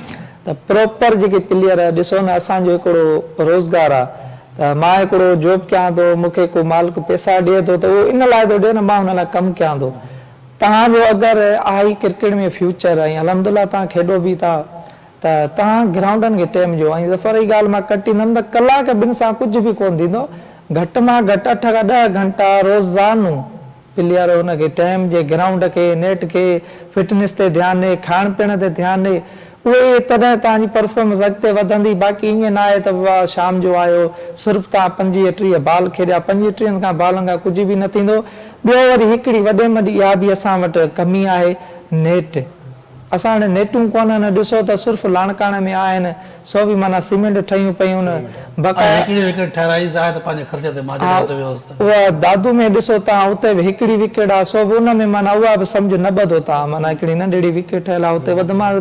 ته پراپر جيڪي پليئر ڏسو نه اسان جو هڪڙو روزگار آهي ته مان هڪڙو جاب ڪيان ٿو، مون کي ڪو مالڪ پئسا ڏئي ٿو ته اهو ان لاء ٿو ڏئي نه مان هن لاء ڪم ڪيان ٿو. توهان جو اگر آهي ڪرڪيٽ ۾ فيوچر ۽ الحمدلله توهان کيڏو به ٿا ته توهان گرائونڊن کي ٽيم ڏيو ۽ ظفر هي ڳالهه مان ڪٽيندم ته ڪلاڪ ٻن سان ڪجهه به ڪونه ٿيندو گهٽ مان گهٽ اٺ کان ڏهه گهنٽا روزانو پليئر ان کي ٽيم جي گرائونڊ کي، نيٽ کي، فٽنس تي ڌيان ڏي، کائڻ پيئڻ تي ڌيان ڏي، اهي ئي تڏهن توهان جي پرفارمنس اڳتي وڌندي، باقي ائين ناهي ته بابا شام جو آيو صرف توهان 25 30 بال کيڏيا، 25 ٽيهن کان بالن کان ڪجهه به نه ٿيندو، ٻيو وري هڪڙي وڏي ۾ وڏي اها به اسان وٽ ڪمي آهي نيٽ. اسان وٽ نيٽون ڪونهن، ڏسو ته صرف لاڙڪاڻي ۾ آهن، سو به معنيٰ سيمينٽ ٺهيون پيون ۽ بقايا. هڪڙي وڪيٽ ٺهرائي زاهد پنهنجي خرچ تي مان جڏهن اتي ويو هوس ته. اها دادو ۾ ڏسو تان اتي به هڪڙي وڪيٽ آهي سو به ان ۾ معنيٰ اها به سمجهه نه ٻڌو تان معنيٰ هڪڙي ننڍڙي وڪيٽ ٺهيل آهي اتي وڌ مان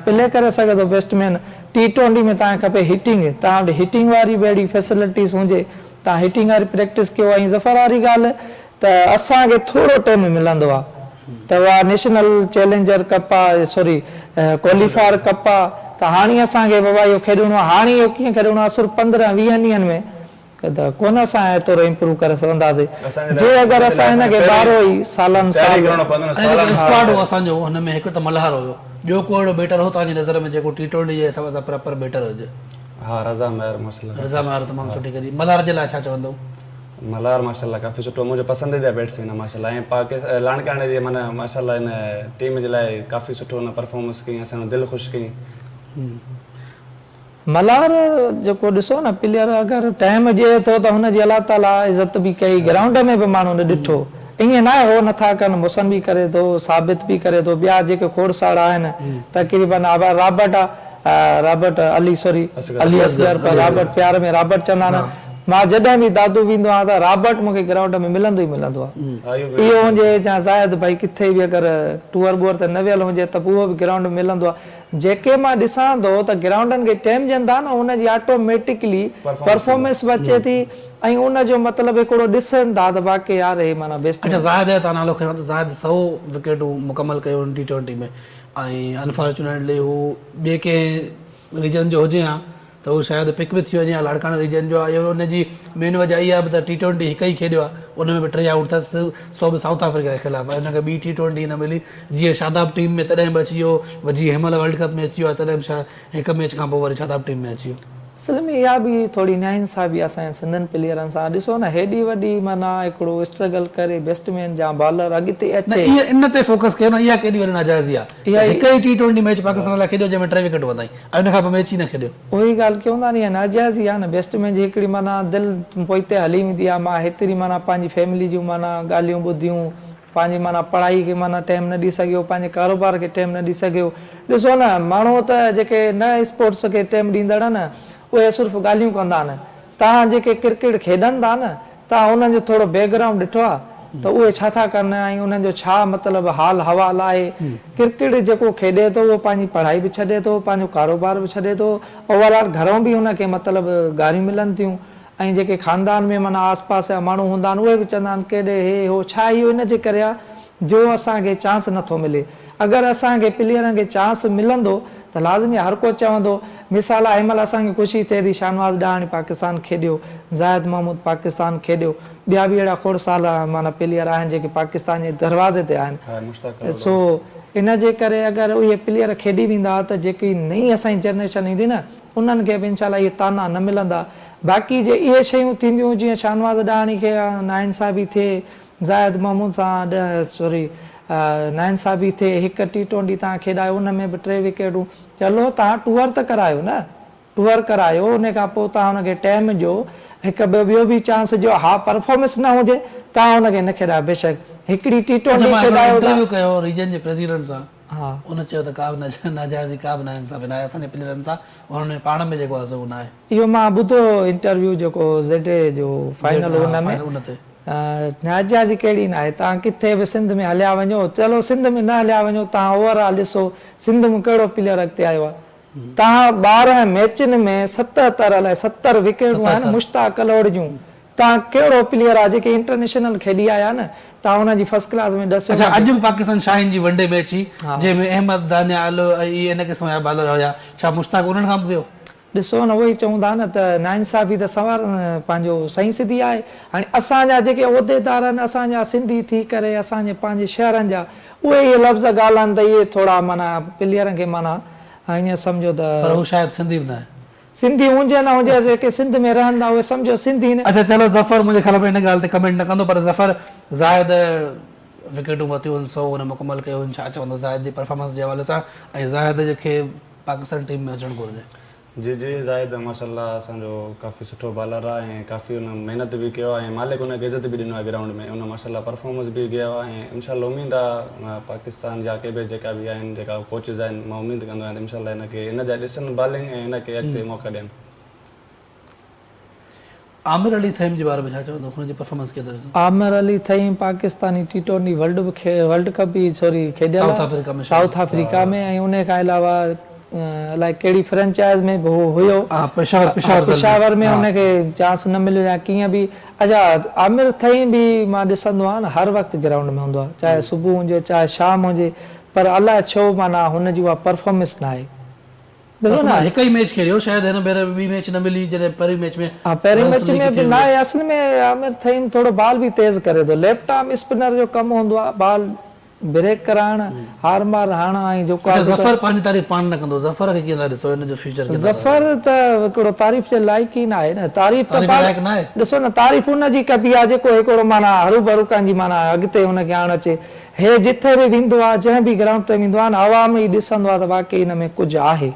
پلي ڪري سگهي ٿو بيسٽمين ٽي ٽوئنٽي ۾ تان کي کپي هٽنگ تان وٽ هٽنگ واري به اهڙي فيسلٽيز هجي تان هٽنگ واري پريڪٽس ڪيو ۽ ظفر واري ڳالهه ته اسان کي ٿورو ٽيم ملندو آ ته اها نيشنل چئلينجر ڪپ آ سوري ڪواليفائر ڪپ آ ته هاڻي اسان کي بابا اهو کيڏڻو آ هاڻي اهو ڪيئن کيڏڻو آ صرف 15 20 ڏينهن ۾ ته ڪونه اسان ايترو امپروو ڪري سگهنداسي جي اگر اسان هن کي ٻارهو ئي سالن سال. ۽ جيڪو اسڪواڊ هو اسان جو هن ۾ هڪ ته ملهار هيو ٻيو ڪو اهڙو بيٽر هو توهان جي نظر ۾ جيڪو ٽي ٽوئنٽي جي حساب سان پراپر بيٽر هجي؟ ها رضا مهر ماشاءالله رضا مهر تمام سٺي کيڏي ملهار جي لاء ڇا چوندو؟ ملهار ماشاءالله ڪافي سٺو منهنجو پسنديده بيٽسمين آهي ماشاءالله ۽ پاڪستان لاڙڪاڻي جي معنيٰ ماشاءالله هن ٽيم جي لاء ڪافي سٺو هن پرفارمنس ڪئي اسان جو دل خوش ڪئي. ملهار جيڪو ڏسو نه پليئر اگر ٽائيم ڏئي ٿو ته هن جي الله تعالي عزت به ڪئي گرائونڊ ۾ به ماڻهن ڏٺو ائين ناهي هو نٿا ڪن محسن به ڪري ٿو ثابت به ڪري ٿو ٻيا جيڪي کوڙ ساڙ آهن تقريبن رابرٽ آ رابرٽ علي سوري علي اصغر پر رابرٽ پيار ۾ رابرٽ چوندا آهن مان جڏهن به دادو ويندو آهيان ته رابرٽ مون کي گرائونڊ ۾ ملندو ئي ملندو آهي اهو هجي يا زاهد ڀائي ڪٿي به اگر ٽوئر ٻوئر تي نه ويل هجي ته به اهو به گرائونڊ ۾ ملندو آهي جيڪي مان ڏسان ٿو ته گرائونڊن کي ٽيم ڏين ٿا نه ان جي آٽوميٽڪلي پرفارمنس به اچي ٿي ۽ ان جو مطلب هڪڙو ڏسن ٿا ته واقعي يار هي معنيٰ بيسٽ اڇا زاهد جو تان نالو کنيو ته زاهد سئو وڪيٽون مڪمل ڪيون ٽي ٽوئنٽي ۾ ۽ انفارچونيٽلي هو ٻئي ڪنهن ريجن جو هجي ها ته هو شايد پڪ به ٿي وڃي ها لاڙڪاڻي ريجن جو آهي ان جي مين وجه اها به ته ٽي ٽوئنٽي هڪ ئي کيڏيو آهي ان ۾ به ٽي آئوٽ اٿس سو به سائوٿ آفريڪا جي خلاف ۽ ان کي ٻي ٽي ٽوئنٽي نه ملي جيئن شاداب ٽيم ۾ تڏهن به اچي ويو و جيئن هن مهل ورلڊ ڪپ ۾ اچي ويو آهي تڏهن به هڪ ميچ کان پوء وري شاداب ٽيم ۾ اچي ويو. اصل ۾ اها به ٿوري ناانصافي اسان جي سنڌين پليئرن سان ڏسو نه هيڏي وڏي معنيٰ هڪڙو اسٽرگل ڪري بيسٽمين جا بالر اڳتي نه اچي. اها ان تي فوڪس ڪيو نه اها ڪيڏي وڏي ناجائزي آهي ته هڪ ئي ٽي ٽوئنٽي ميچ پاڪستان لاء کيڏيو جنهن ۾ ٽي وڪيٽون ورتائين ۽ ان کان پوء ميچ ئي نه کيڏيو. اها ئي ڳالهه ڪيون ٿا نه اها ناجائزي آهي نه بيسٽمين جي هڪڙي معنيٰ دل پوئتي هلي ويندي آهي مان هيتري معنيٰ پنهنجي فيملي جون معنيٰ ڳالهيون ٻڌيون پنهنجي معنيٰ پڙهائي کي معنيٰ ٽيم نه ڏئي سگهيو، پنهنجي ڪاروبار کي ٽيم نه ڏئي سگهيو. ڏسو نه ماڻهو ته جيڪي نه اسپورٽس کي ٽيم ڏيندڙ آهن اهي صرف ڳالهيون ڪندا آهن. توهان جيڪي ڪرڪيٽ کيڏن ٿا نه توهان انهن جو ٿورو بيڪ گرائونڊ ڏٺو آهي؟ ته اهي ڇا ٿا ڪن ۽ انهن جو ڇا مطلب حال حوال آهي. ڪرڪيٽ جيڪو کيڏي ٿو اهو پنهنجي پڙهائي به ڇڏي ٿو، پنهنجو ڪاروبار به ڇڏي ٿو، اوور آل گهرئون به ان کي مطلب گاريون ملن ٿيون ۽ جيڪي خاندان ۾ معنيٰ آس پاس جا ماڻهو هوندا آهن اهي به چوندا آهن ڪيڏي هي هو ڇا اهو ان جي ڪري آهي جو اسان کي چانس نه ٿو ملي اگر اسان کي پليئرن کي چانس ملندو ته لازمي هر ڪو چوندو مثال آهي هن مهل اسان کي خوشي ٿئي ٿي شاهنواز ڏاهاڻي پاڪستان کيڏيو زاهد محمود پاڪستان کيڏيو ٻيا به اهڙا کوڙ سال معنيٰ پليئر آهن جيڪي پاڪستان جي دروازي تي آهن سو ان جي ڪري اگر اهي پليئر کيڏي ويندا ته جيڪي نئين اسان جي جنريشن ايندي نه انهن کي به انشاء الله اهي طعنا نه ملندا باقي جي اهي شيون ٿينديون جيئن شاهنواز ڏاهاڻي کي ناانصافي ٿئي زاهد محمود سان سوري ناانصافي ٿئي هڪ ٽي ٽوئنٽي تان کيڏايو ان ۾ به ٽي وڪيٽون چلو تان ٽوئر ته ڪرايو نه ٽوئر ڪرايو ان کان پوء تان ان کي ٽيم ڏيو هڪ ٻيو ٻيو به چانس ڏيو ها پرفارمنس نه هجي تان ان کي نه کيڏايو بيشڪ هڪڙي ٽي اڇا ٽوئنٽي مان هڪڙو کيڏايو ٿا انٽرويو ڪيو ريجن جي پريزيڊنٽ سان ها. ان چيو ته ڪا به ناجائزي ڪا به ناانصافي ناهي اسان جي پليئرن سان انهن ۾ پاڻ ۾ جيڪو آهي سو ناهي. اهو مان ٻڌو انٽرويو جيڪو زيڊ اي جو زيڊ فائنل هو ها ان ۾ فائنل ان تي. ناجائزي ڪهڙي ناهي توهان ڪٿي به سنڌ ۾ هليا وڃو چلو سنڌ ۾ نه هليا وڃو توهان اوور آل ڏسو سنڌ مان ڪهڙو پليئر اڳتي آيو آهي توهان 12 ميچن ۾ 77 الائي 70 وڪيٽون آهن 77. مشتاق ڪلهوڙ جون توهان ڪهڙو پليئر آهي جيڪي انٽرنيشنل کيڏي آيا نه توهان انهن جي فرسٽ ڪلاس ۾ ڏسيو اڇا نه اڄ به پاڪستان شاهين جي ون ڊي ميچ هئي ها. جنهن ۾ احمد دانيال ۽ اهي ان قسم جا بالر هيا ڇا مشتاق انهن کان به ويو؟ ڏسو نه اهو ئي چئون ٿا نه ته ناانصافي ته سنوار پنهنجو صحيح سڌي آهي. هاڻي اسان جا جيڪي عهديدار آهن اسان جا سنڌي ٿي ڪري اسان جي پنهنجي شهرن جا اهي اهي لفظ ڳالهائن ته اهي ٿورا معنيٰ پليئرن کي معنيٰ ائين سمجهو ته. پر هو شايد سنڌي به ناهي. سنڌي هجي نه هجي جيڪي سنڌ ۾ رهن ٿا اهي سمجهو سنڌي نه. اڇا چلو ظفر منهنجي خيال ۾ ان ڳالهه تي ڪمينٽ نه ڪندو پر ظفر زاهد وڪيٽون ورتيون آهن سو هن مڪمل ڪيو آهن ڇا چوندو زاهد جي پرفارمنس جي حوالي سان ۽ زاهد کي پاڪستان ٽيم ۾ اچڻ گهرجي. جي جي زاهد ماشاءالله اسان جو ڪافي سٺو بالر آ ۽ ڪافي ان محنت به ڪيو آ ۽ مالڪ ان کي عزت به ڏنو آ گرائونڊ ۾ ان ماشاءالله پرفارمنس به ڪيو آ ۽ انشاءالله اميد آ پاڪستان جا ڪي به جيڪا به آهن جيڪا ڪوچز آهن مان اميد ڪندو آهيان ته انشاءالله ان کي ان جا ڏسن بالنگ ۽ ان کي اڳتي موقع ڏين. عامر علي ٿهيم جي باري ۾ ڇا چوندو هن جي پرفارمنس ڪيئن ٿا ڏسو. Amir Ali Thaheem Pakistani T twenty world به ورلڊ ڪپ به سوري کيڏيل سائوٿ آ آفريڪا ۾ شايد. سائوٿ آفريڪا ۾ ۽ انهي کان علاوه الائي ڪهڙي فرنچائز ۾ به هو هيو ها پشاور پشاور زلمي پشاور ۾ ها. ان کي چانس نه مليو يا ڪيئن به اڇا عامر ٿهيم به مان ڏسندو آهيان نه هر وقت گرائونڊ ۾ هوندو آ چاهي صبح هجي چاهي شام هجي پر الائي ڇو معنيٰ هن جي اها پرفارمنس ناهي. ڏسو نه. هڪ ئي ميچ کيڏيو شايد هن ڀيري ٻي ميچ نه ملي جڏهن پهرين ميچ ۾ ها پهرين رنس ميچ ليڪ ۾ ٿي به ويو. ناهي اصل ۾ عامر ٿهيم ٿورو بال به تيز ڪري ٿو ليفٽ آرم اسپنر جو ڪم هوندو آهي بال بريڪ ڪرائڻ هار مار هڻڻ ۽ جيڪو اڇا آهي سو ته ظفر پنهنجي تعريف پاڻ نه ڪندو ظفر کي ڪيئن ٿا ڏسو هن جو فيوچر ڪيئن ٿا ظفر ته هڪڙو تعريف جي لائق ئي ناهي نه تعريف ته تعريف جي پاڻ لائق ناهي. ڏسو نه تعريف ان جي ڪبي آهي جيڪو هڪڙو معنيٰ هروڀرو ڪنهن جي معنيٰ اڳتي هن کي آڻ اچي هي جٿي به ويندو آ جنهن به گرائونڊ تي ويندو آ نه عوام ئي ڏسندو آ ته واقعي هن ۾ ڪجهه آهي.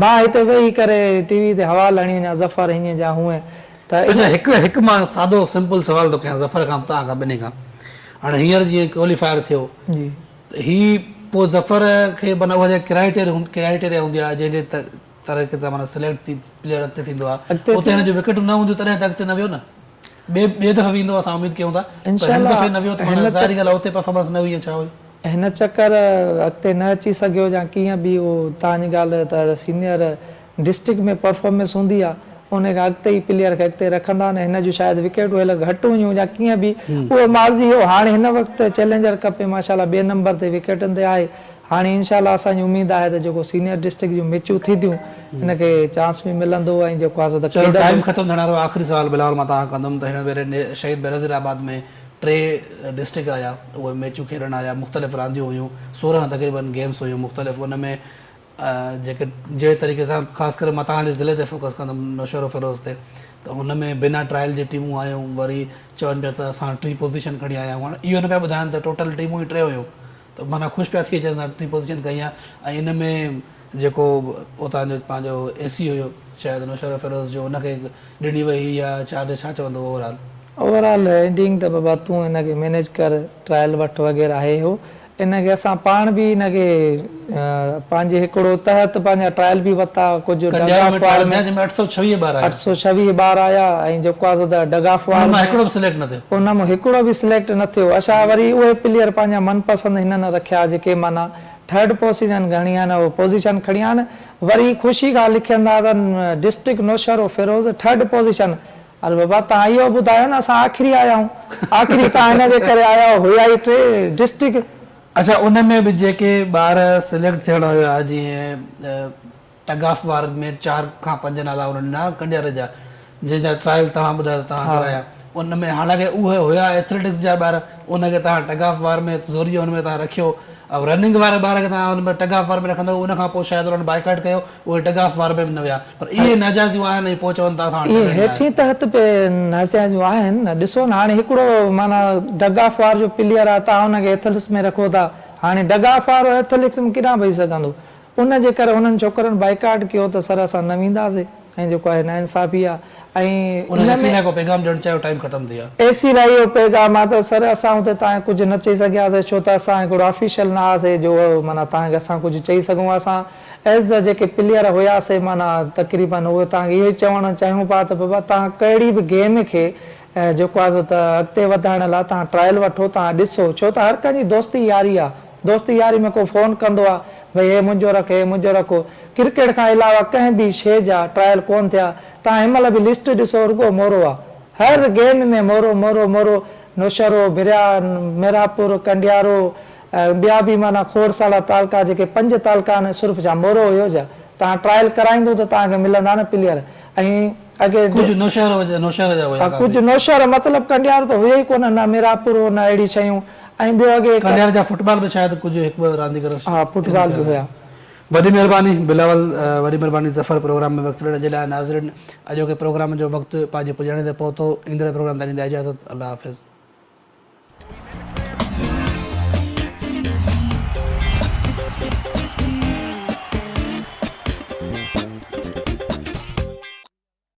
مان هتي ويهي ڪري ٽي وي تي حوال هڻي وڃان ظفر هيئن جا هونئن ته اڇا هڪ هڪ مان سادو سمپل سوال ٿو ڪيان ظفر کان توهان کان ٻنهي کان هاڻي هينئر جيئن ڪواليفائر ٿيو جي. ته هي پوء ظفر کي معنيٰ اها جيڪا ڪرائيٽيريا هوندي آ جنهن جي طريقي سان معنيٰ سليڪٽ ٿي پليئر اڳتي ٿيندو آ اڳتي اتي هن جون وڪيٽون نه هونديون تڏهن ته اڳتي نه ويو نه. ٻئي ٻئي دفعي به ايندو اسان اميد ڪيون ٿا پر هن دفعي نه ويو ته معنيٰ ظاهري ڳالهه آهي اتي پرفارمنس نه هئي يا ڇا هئي. هن چڪر اڳتي نه اچي سگهيو يا ڪيئن به اهو توهان جي ڳالهه ته سينيئر ڊسٽرڪٽ ۾ پرفارمنس هوندي آهي ان کان اڳتي ئي پليئر کي اڳتي رکندا آهن هن جون شايد وڪيٽون هيل گهٽ هيون يا ڪيئن به اهو ماضي هو هاڻي هن وقت چئلينجر ڪپ ۾ ماشاء الله ٻئي نمبر تي وڪيٽن تي آهي هاڻي انشاء الله اسان جي اميد آهي ته جيڪو سينيئر ڊسٽرڪٽ جون ميچون ٿينديون ان کي چانس به ملندو ۽ جيڪو آهي سو ته چلو کيڏندو. ٽائيم ختم ٿيڻ وارو آهي آخري سوال بلاول مان توهان کان ڪندم ته هن ڀيري شهيد بينظير آباد ۾ ٽي ڊسٽرڪٽ آيا اهي ميچون کيڏڻ آيا مختلف رانديون هيون 16 تقريبن گيمس هيون مختلف ان ۾ جيڪي جهڙي طريقي سان خاص ڪري مان توهان جي ضلعي تي فوڪس ڪندم نوشهروفيروز تي ته ان ۾ بنا ٽرائل جي ٽيمون آيون وري چون پيا ته اسان ٽين پوزيشن کڻي آيا آهيون هاڻ اهو نه پيا ٻڌائن ته ٽوٽل ٽيمون ئي ٽي هيون ته معنيٰ خوش پيا ٿي اچن اسان ٽين پوزيشن کنئي آهي ۽ ان ۾ جيڪو اتان جو پنهنجو اي سي هيو شايد نوشهروفيروز جو ان کي ڏني وئي هئي يا چارج ڇا چوندو over all. Over all ending ته بابا تون ان کي مينيج ڪر ٽرائل وٺ وغيره هي هو. ان کي اسان پاڻ به ان کي پنهنجي هڪڙو تحت پنهنجا ٽرائل به ورتا ڪجهه ڊگ آف وار ۾ 826 ٻار آيا. 826 ٻار آيا ۽ جيڪو آهي سو ته ڊگ آف وار ان مان هڪڙو به سليڪٽ نه ٿيو. ان مان هڪڙو به سليڪٽ نه ٿيو. اڇا وري اهي پليئر پنهنجا من پسند هنن رکيا جيڪي معنيٰ ٿرڊ پوزيشن کڻي آيا آهن اهي پوزيشن کڻي آيا آهن وري خوشي کان لکين ٿا ته district Naushahro Feroze third position اري بابا توهان اهو ٻڌايو نه اسان آخري آيا آهيون آخري توهان هن جي ڪري آيا آهيو هيا ئي ٽي ڊسٽرڪٽ. اڇا ان ۾ به جيڪي ٻار سليڪٽ ٿيڻ هيا جيئن ٽگ آف وار ۾ 4 کان 5 نالا انهن ڏنا ڪنڊياري جا جنهن جا ٽرائل توهان ٻڌايو ته توهان ڪرايا ان ۾ حالانڪه اهي هيا ايٿليٽڪس جا ٻار ان کي توهان ٽگ آف وار ۾ زوريء ان ۾ توهان رکيو ۽ رننگ واري ٻار کي توهان ان ۾ ٽگ آف وار ۾ رکندو ان کان پوء شايد انهن بائيڪاٽ ڪيو اهي ٽگ آف وار ۾ به نه ويا پر اهي ناجائزيون آهن ۽ پوء چون ٿا اسان وٽ اهي ٽيلنٽ ناهي. هيٺين تحت به ناجائزيون آهن نه ڏسو نه هاڻي هڪڙو معنيٰ ٽگ آف وار جو پليئر آهي توهان ان کي ايٿليٽس ۾ رکو ٿا هاڻي ٽگ آف وارو ايٿليٽس ۾ ڪيڏانهن وئي سگهندو ان جي ڪري انهن ڇوڪرن بائيڪاٽ ڪيو ته سر اسان نه وينداسي ۽ جيڪو آهي ناانصافي آهي ۽ ان ان اي سي ۾ لاء ڪو پيغام ڏيڻ چاهيو ٽائيم ختم ٿي ويو. اي سي لاء اهو پيغام آهي ته سر اسان اتي توهان کي ڪجهه نه چئي سگهياسي ڇو ته اسان هڪڙو آفيشل نه هئاسي جو معنيٰ توهان کي اسان ڪجهه چئي سگهون اسان ايز ا جيڪي پليئر هياسي معنيٰ تقريبن اهي توهان کي اهو ئي چوڻ چاهيون پيا ته بابا توهان ڪهڙي به گيم کي جيڪو آهي سو ته اڳتي وڌائڻ لاء توهان ٽرائل وٺو توهان ڏسو ڇو ته هر ڪنهن جي دوستي ياري آهي دوستي ياري ۾ ڪو فون ڪندو آهي ڀئي هي منهنجو رک هي منهنجو رکو ڪرڪيٽ کان علاوه ڪنهن به شيء جا ٽرائل ڪون ٿيا توهان هن مهل به لسٽ ڏسو رڳو مورو آهي هر گيم ۾ مورو مورو مورو نوشهرو ڀريا محرابپور ڪنڊيارو ۽ ٻيا به معنيٰ کوڙ سارا تعلقا جيڪي پنج تعلقا آهن صرف ڇا مورو هيو ڇا توهان ٽرائل ڪرائيندو ته توهان کي ملندا نه پليئر ۽ اڳي ڪجهه نوشهرو جا نوشهر جا هيا ڪافي. ڪجهه نوشهر مطلب ڪنڊيارو ته هيو ئي ڪونه نه ميراپور هو نه اهڙي شيون ۽ ٻيو اڳي. ڪنڊياري جا فٽبال به شايد ڪجهه هڪ ٻه رانديگر ها فٽبال به هيا. وڏي مهرباني بلاول وڏي مهرباني ظفر پروگرام ۾ وقت ڏيڻ جي لاء ناظرين اڄوڪي پروگرام جو وقت پنهنجي پڄاڻي تي پهتو ايندڙ پروگرام تائين ڏيندا اجازت الله حافظ.